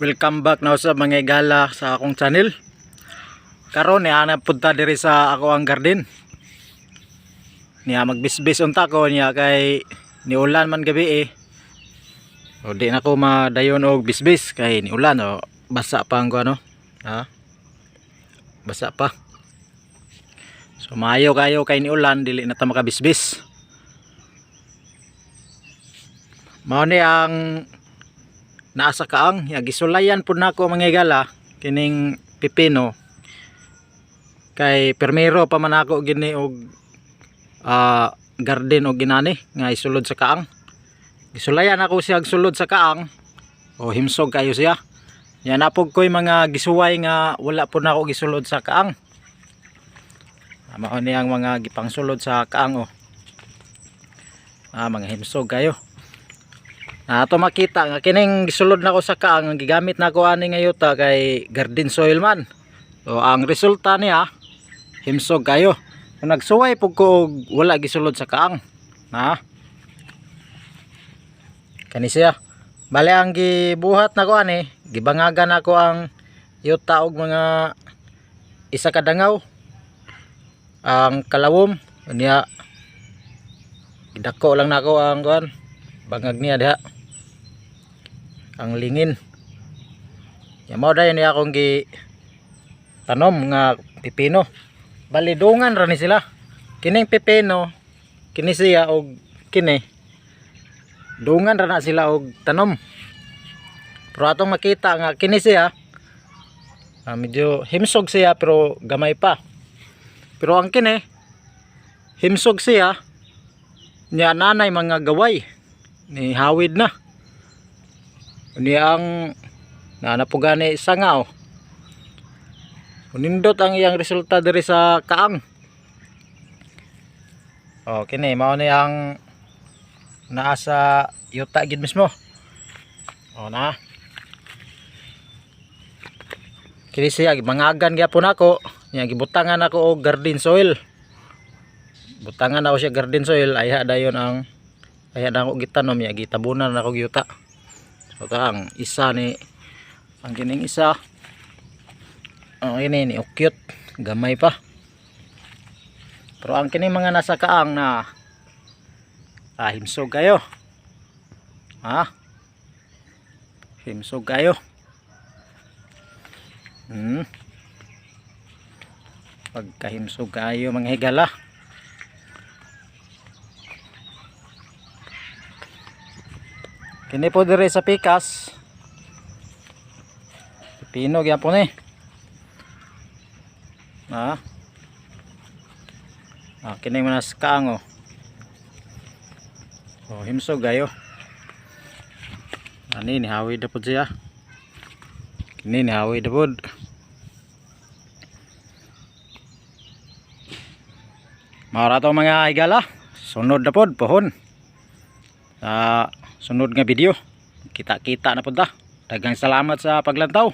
Welcome back na sa mga higala sa akong channel. Karon niya na punta diri sa ako ang garden. Niya magbisbis unta ko niya kay niulan man gabi eh. O di na ko madayon og bisbis kay niulan, o basa pa ang ano. Ha? Basa pa. So maayo kayo kay niulan, dili na ta makabisbis. Mao ni ang naa sa kaang ya, gisulayan pud nako, mga higala, kining pipino kay permero pa man ako gini og garden og ginani nga isulod sa kaang. Gisulayan ako siya sulod sa kaang o himsog kayo siya. Ya, napog ko'y mga gisuway nga wala po nako gisulod sa kaang. Mao ni ang mga gipangsulod sa kaang oh. Mga himsog kayo. Ato makita nga kining gisulod nako sa kaang, ang gigamit nako ani nga yuta kay garden soil man. So ang resulta niya, himsog kayo. Kung nagsuway pug ko og wala gisulod sa kaang. Na. Kani siya. Bale ang gibuhat nako ani, gibangagan nako ang yuta og mga isa ka dangaw. Ang kalawom niya, gidako lang nako ang kuan, bangag niya diha, ang lingin ya. Mao dayon niya akong gi tanom nga pipino. Bali dungan ra ni sila, kining pipino kini siya og kini, dungan ra na sila og tanom. Pero atong makita nga kini siya, medyo himsog siya pero gamay pa. Pero ang kini, himsog siya niya, nanay mga gaway ni hawid na niya ang nanapugani sanga oh. Nindot ang iyang resulta diri sa kaang. Oh, kini mao ni ang naa sa yuta gid mismo. Oh na. Kini siya gibangagan gyapon ako. Nya gibutangan ako og garden soil. Butangan ako siya garden soil, ayha dayon ang ayha na ako gitanom ya, gitabunan ako yuta. So ta ang isa ni, ang kining isa. Ang ini ni ukyot, gamay pa. Pero ang kining mga nasa kaang na, himsog kayo. Ha? Himsog kayo. Pagkahimsog kayo, mga higala. Kini po dire sa pikas. Pipino gyapon ni. Ah. Kini man sa kaang oh. Oh, himsog kayo. Ani ni hawid na pod siya. Kini ni hawid na pod. Mao ra to, mga higala. Sunod na pod pohon. Sa sunod nga video. Kita-kita na pod ta. Daghang salamat sa paglantaw.